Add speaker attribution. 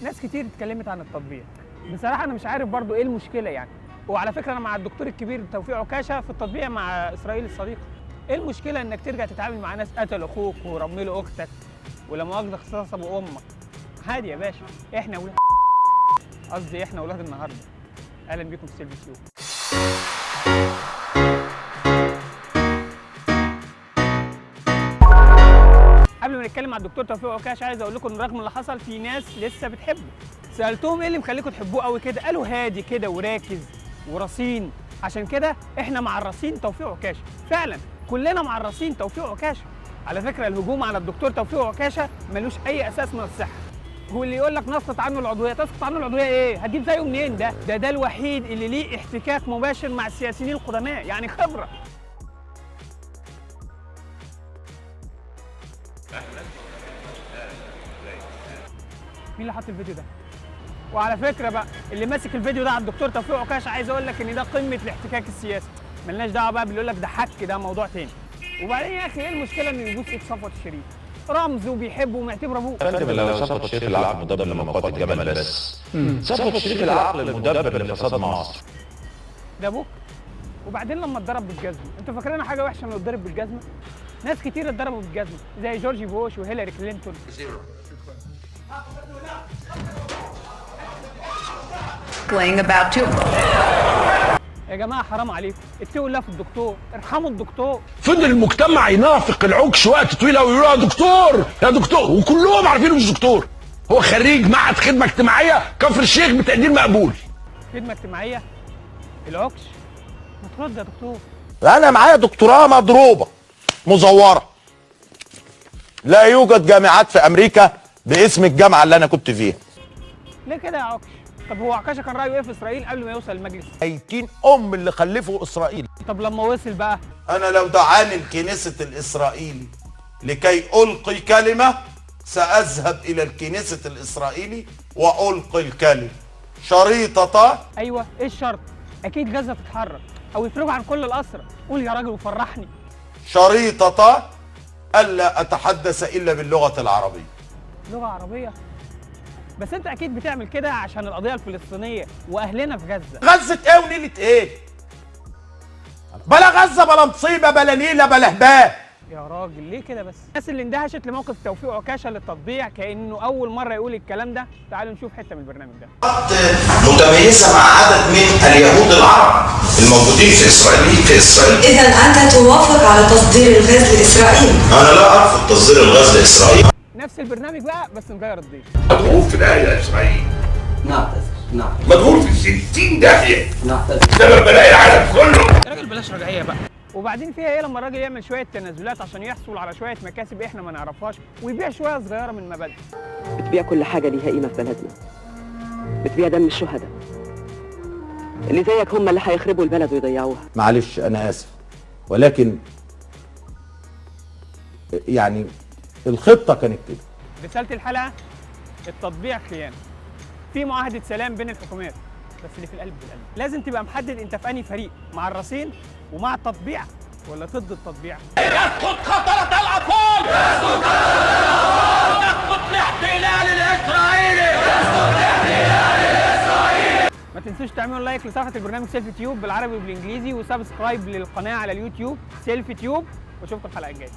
Speaker 1: ناس كتير اتكلمت عن التطبيع. بصراحة انا مش عارف برضو ايه المشكلة يعني. وعلى فكرة انا مع الدكتور الكبير توفيق عكاشة في التطبيع مع اسرائيل الصديقة. ايه المشكلة انك ترجع تتعامل مع ناس قتلوا اخوك ورملوا اختك ولا مؤاخذة اغتصبوا امك؟ عادي يا باشا، احنا ولاد، قصدي احنا ولاد النهارده. اهلا بيكم في سيلفي تيوب. قبل ما نتكلم على الدكتور توفيق عكاشة عايز اقول لكم ان رغم اللي حصل في ناس لسه بتحبه. سالتهم ايه اللي مخليكم تحبوه قوي كده؟ قالوا هادي كده وراكز ورصين، عشان كده احنا مع الرصين توفيق عكاشة. فعلا كلنا مع الرصين توفيق عكاشة. على فكرة الهجوم على الدكتور توفيق عكاشة ملوش اي اساس من الصحة. هو اللي يقول لك نسقط عنه العضوية، تسقط عنه العضوية ايه؟ هتجيب زيه منين؟ ده الوحيد اللي ليه احتكاك مباشر مع السياسيين القدماء، يعني خبره. مين اللي حط الفيديو ده؟ وعلى فكرة بقى اللي ماسك الفيديو ده على الدكتور توفيق عكاشة عايز اقول لك ان ده قمة الاحتكاك السياسي، ملناش دعوه بقى باللي يقول لك ده حك، ده موضوع تاني. وبعدين يا اخي ايه المشكلة انه يبوس ايد صفوت الشريف؟ رمز وبيحبه ومعتبره ابوه.
Speaker 2: يا فندم لو صفوت الشريف العقل المدبر لمقات الجبل بس، صفوت الشريف العقل المدبر لفساد مصر.
Speaker 1: ده ابوك. وبعدين لما اتضرب بالجزمه، انتوا فاكرين حاجة وحشة انه اتضرب بالجزمه؟ ناس كتير اتضربوا بالجزمه زي جورج بوش وهيلاري كلينتون.
Speaker 3: Playing about to.
Speaker 1: يا جماعة حرام عليكم، اتقوا الله في الدكتور، ارحموا الدكتور.
Speaker 4: فضل المجتمع ينافق العكش وقت طويل قوي، يقولوا يا دكتور يا دكتور، وكلهم عارفينه مش دكتور، هو خريج معهد خدمة اجتماعية كفر الشيخ بتقدير مقبول.
Speaker 1: خدمة اجتماعية العكش، ما ترد يا دكتور.
Speaker 2: انا معايا دكتوراه مضروبة مزوره، لا يوجد جامعات في امريكا باسم الجامعة اللي انا كنت فيها.
Speaker 1: ليه كده يا عكش؟ طب هو عكاشة كان رايه ايه في اسرائيل قبل ما يوصل المجلس؟
Speaker 2: 30 ام اللي خلفوا اسرائيل.
Speaker 1: طب لما وصل بقى؟
Speaker 2: انا لو دعاني الكنيسة الاسرائيلي لكي القي كلمة ساذهب الى الكنيسة الاسرائيلي والقي الكلمة شريطه.
Speaker 1: ايوه ايه الشرط؟ اكيد غزة تتحرر او يفرجوا عن كل الاسرى. قول يا راجل وفرحني.
Speaker 2: شريطه الا اتحدث الا باللغة العربية.
Speaker 1: لغة عربية؟ بس انت اكيد بتعمل كده عشان القضية الفلسطينية واهلنا في غزة.
Speaker 2: غزة ايه ونيله ايه؟ بلا غزة بلا مصيبة بلا نيله بلا هباب.
Speaker 1: يا راجل ليه كده بس؟ الناس اللي اندهشت لموقف توفيق عكاشة للتطبيع كانه اول مرة يقول الكلام ده. تعالوا نشوف حتة من البرنامج ده.
Speaker 2: متميزة مع عدد من اليهود العرب الموجودين في اسرائيل.
Speaker 3: إذا أنت توافق على تصدير الغاز لإسرائيل؟
Speaker 2: انا لا ارفض تصدير الغاز لاسرائيل.
Speaker 1: نفس البرنامج بقى بس نغير الضيف.
Speaker 4: مدغور في داهية يا اسرائيل،
Speaker 5: نعتذر نعم
Speaker 4: مدغور في 60 داهية،
Speaker 5: نعتذر،
Speaker 4: سبب بلاء العالم كله.
Speaker 1: يا راجل بلاش رجعية بقى. وبعدين فيها ايه لما الراجل يعمل شوية تنازلات عشان يحصل على شوية مكاسب احنا ما نعرفهاش ويبيع شوية صغيرة من مبادئه؟
Speaker 5: بتبيع كل حاجة ليها قيمة في بلدنا، بتبيع دم الشهداء اللي زيك، هم اللي هيخربوا البلد ويضيعوها.
Speaker 2: معلش انا اسف، ولكن يعني الخطة كانت كده.
Speaker 1: رسالة الحلقة: التطبيع خيانة. في معاهدة سلام بين الحكومات، بس اللي في القلب بالقلب. لازم تبقى محدد انت في انهي فريق، مع الرصين ومع التطبيع ولا ضد التطبيع.
Speaker 4: يسقط خطرة الاطفال، يسقط الاحتلال الاسرائيلي.
Speaker 1: ما تنسوش تعملوا like لصفحة البرنامج سيلفي تيوب بالعربي وبالانجليزي، و subscribe للقناة على اليوتيوب سيلفي تيوب، واشوفكم الحلقة الجاية.